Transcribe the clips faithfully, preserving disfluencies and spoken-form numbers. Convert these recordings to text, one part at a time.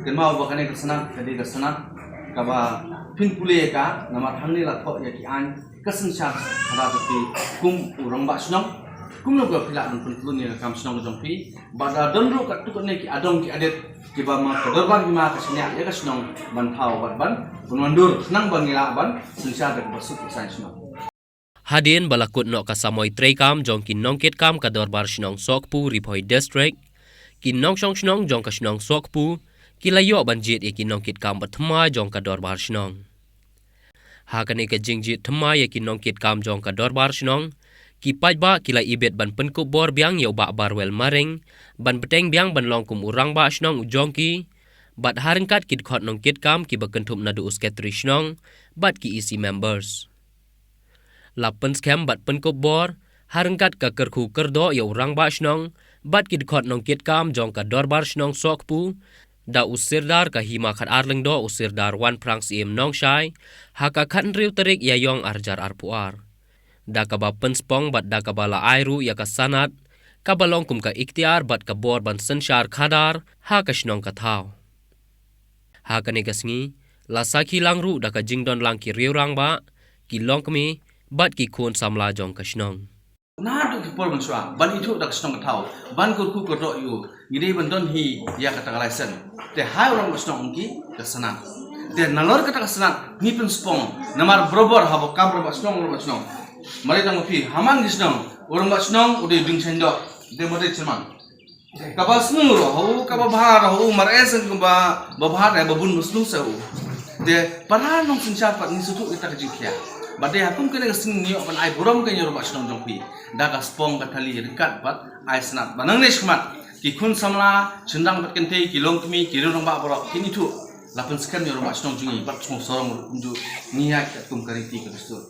Kynmaw ba kane ka Senate ka dei ka Senate kaba phin pule ïa ka, namar hangne la thoh ïa ki aiñ ka synshar khadar jong phi kum u rangbah shnong. Kumno ka phi lah ban pyntlun ïa ka kam shnong jong phi, bad da don ruh katto katne ki adong ki adet kiba ma ka dorbar hima ka shaniah ïa ka shnong ban thaw bad ban pynwandur khnang ba ngi lah ban synshar da kaba suk ka saiñ shnong. Hadien ba la kut noh ka samoi treikam jong ki nongkitkam ka dorbar shnong Sohkpu, Ri Bhoi District, ki nongshong shnong jong ka shnong Sohkpu ki la ïoh ban jied ïa ki nongkitkam ba thymmai jong ka dorbar shnong. Ha kane ka jingjied thymmai ïa ki nongkitkam jong ka dorbar shnong, ki paidbah ki la ibit ban pynkup bor biang ïa u Bah Barwel Maring ban bteng biang ban long kum u rangbah shnong u jong ki, bad ha ryngkat ki dkhot nongkitkam kiba kynthup naduh u Secretary shnong bad ki E C members. La pynskhem bad pynkup bor ha ryngkat ka kyrkhu kyrdoh ïa u rangbah shnong bad ki dkhot nongkitkam jong ka dorbar shnong Sohkpu da u Sirdar ka Hima Khatar Lyngdoh, u Sirdar Wanphrang Syiem Nongshai, ha ka khathynriew tarik Ïaïong arhajar arphew ar, da kaba pynspong bad da kaba la ai ruh ïa ka Senate kaba long kum ka iktiar bad ka bor ban synshar khadar ha ka shnong ka thaw. Ha kane ka sngi la sakhi lang ruh da ka jingdon lang ki riew rangbah, ki longkmie bad ki khun samla jong ka shnong. Naduh ki por mynshuwa ban ithuh da ka shnong ka thaw ban kyrkhu kyrdoh ïa u, ngi dei ban don hi ïa kata ka license. Te ha u rangbah shnong ong ki ka Senate. Te nalor kata ka Senate ngi pynspong, namar barabor haba kam rangbah shnong, rangbah shnong, mare tang phi ha man ki shnong, u rangbah shnong u dei ding shandoh, te mare chairman. Kaba snu ruh ha u, kaba bha ruh ha u, mar eh seng kaba ba bha ruh ba bun ba snu sa u. Te para nongsynshar pat ngi sngewthuh ïa kata ka jingkhia. Bad dei ha kum kane ka sngi ngi ïoh ban ai burom ka ïa u rangbah shnong jong phi da ka spong ka thali ryngkat bad ai Senate. Ba nangne shakhmat ki khun samla, shynrang bad kynthei, ki longkmie, ki riew rangbah baroh kin ithuh la pynskhem ïa u rangbah shnong jong ngi bad sngewsarong ruh kumjuh, ngi ïaid katkum ka riti ka dustur.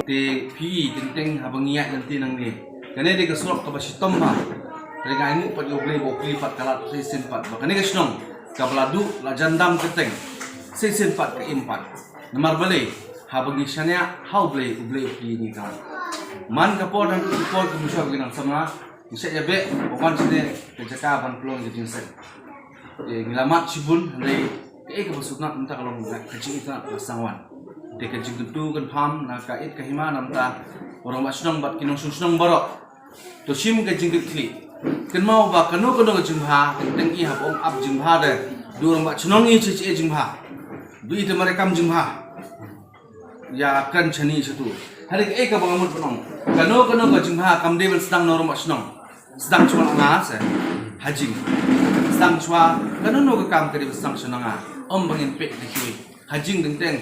Te phi, teng teng haba ngi ïaid lynti nangne, kane dei ka surok kaba shitom bha. Te nga ainguh pat ïa U Blei ba U Kli pat ka lad shisien pat ba kane ka shnong kaba la duh la jan dam kyrteng, shisien pat ka im pat. Namar balei? Haba ngi shaniah ha U Blei, U Blei u kli ïa ngi ka lad. Man ka por haduh ka por ka mynshuwa ba ngi nang samla, ngi shait ïa beh ba wan shane ka jaka ban pynlong ïa ka jingseng. Te ngi la mad shibun, hynrei kaei kaba sngewtynnat mynta ka long ka jingitynnat ka sdang wan. Te ka jingkyntu kynpham na ka ïit ka hima na ka bynta u rangbah shnong bad ki nongshong shnong baroh. To shim ka jingkitkhlieh. Kynmaw ba kano kano ka jingbha, teng i haba ong ap jingbha de, du rangbah shnong i shisha jingbha, du i te mare kam jingbha ïa kren shane shatu. Hynrei kaei kaba nga mut ban ong, kano kano ka jingbha kam dei ban sdang na u rangbah shnong. Sdang shuwa na nga se ha jing. Sdang shuwa kano kano ka kam ka dei ban sdang shuwa na nga. Ym ba ngin peit na kiwei. Ha jing teng teng,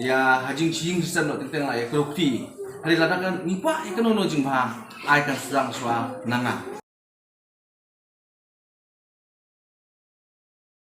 ïa ha jing shi ïing shi sem noh teng teng la ïa kyrkhu. Hynrei lada kan ngi kwah ïa kano kano jingbha, ai kan sdang shuwa na nga.